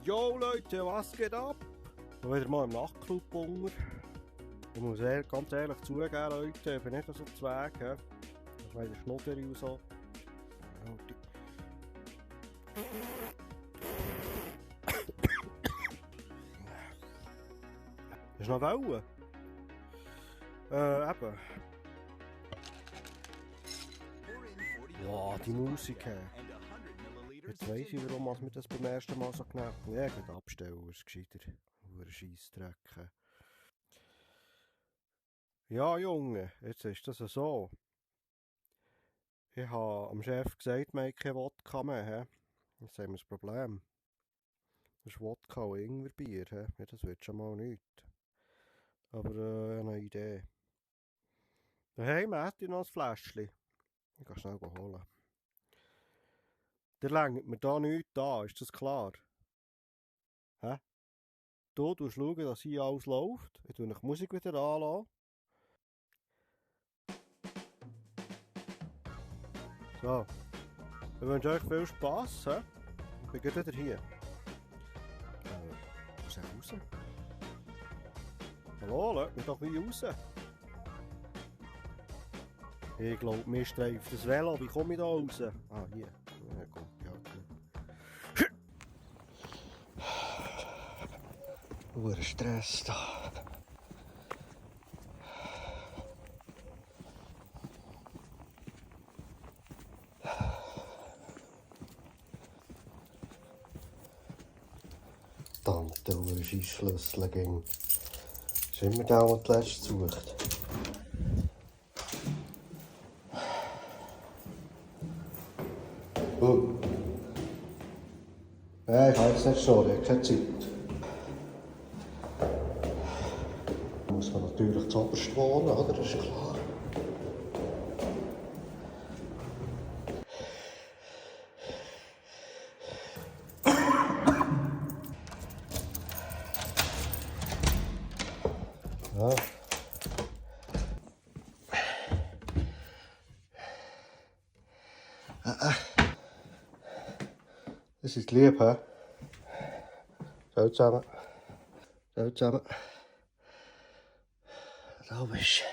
Jo Leute, was geht ab? So wieder mal im Nachtclub unter. Ich muss ganz ehrlich zugeben, Leute, ich bin nicht so zu Weg. Ich weiß, der Schnudderi und so. Ist noch Wellen? Eben. Wow, die Musik. Jetzt weiss ich, warum mir das beim ersten Mal so genervt hat. Ja, geht abstellen, ist gescheiter. Ein Scheissdreck. Ja, Junge, jetzt ist das so. Ich habe am Chef gesagt, wir haben kein Wodka mehr. Jetzt haben wir das Problem. Das ist Wodka und Ingwerbier. Ja, das wird schon mal nichts. Aber eine Idee. Daheim hätte ich noch ein Fläschchen. Ich kann schnell holen. Der lenkt mir da nichts an, ist das klar? Hä? Du schauen, dass hier alles läuft. Ich tue die Musik wieder anlassen. So. Ich wünsche euch viel Spass. Ich bin wieder hier. Wo ist er raus? Hallo, lasst mich doch wieder raus. Ich glaube, mir streift das Velo. Wie komme ich da raus? Ah, hier. Ja, gut. Ja, Stress da. Tante, wo ist ein Schlüssel ging. Ist immer der, der die letzte sucht. Nein, ich kann jetzt nicht schnurren, ich habe keine Zeit. Da muss man natürlich zuoberst wohnen, oder? Das ist klar. Ja. Das ist lieb, hä? Schau zusammen. Schau zusammen. Da bist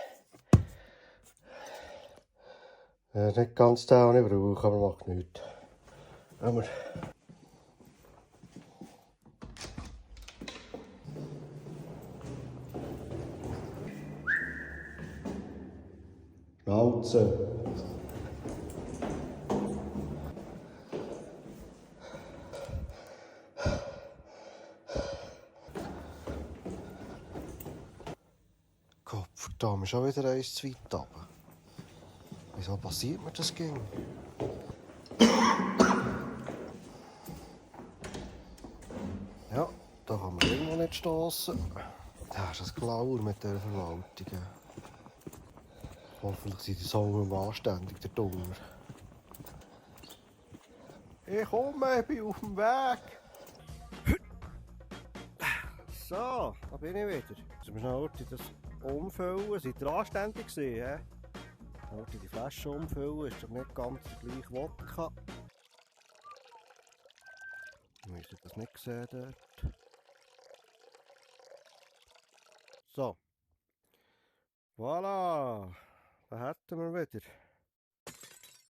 du. Nicht ganz den, den ich brauche, aber macht nichts. Aber Schnauze. Kopf, da haben wir schon wieder eins zu weit runter. Wieso passiert mir das ging? Ja, da kann man immer nicht stossen. Da ist das Glauer mit der Verwaltung. Hoffentlich sind die so anständig, der Dunger. Ich komme, ich bin auf dem Weg. So, da bin ich wieder. Jetzt müssen wir schnell das umfüllen. Seid ihr anständig gewesen? Die Flasche umfüllen, ist doch nicht ganz der gleiche Wodka. Ihr müsst das nicht sehen dort. So. Voilà. Da hätten wir wieder.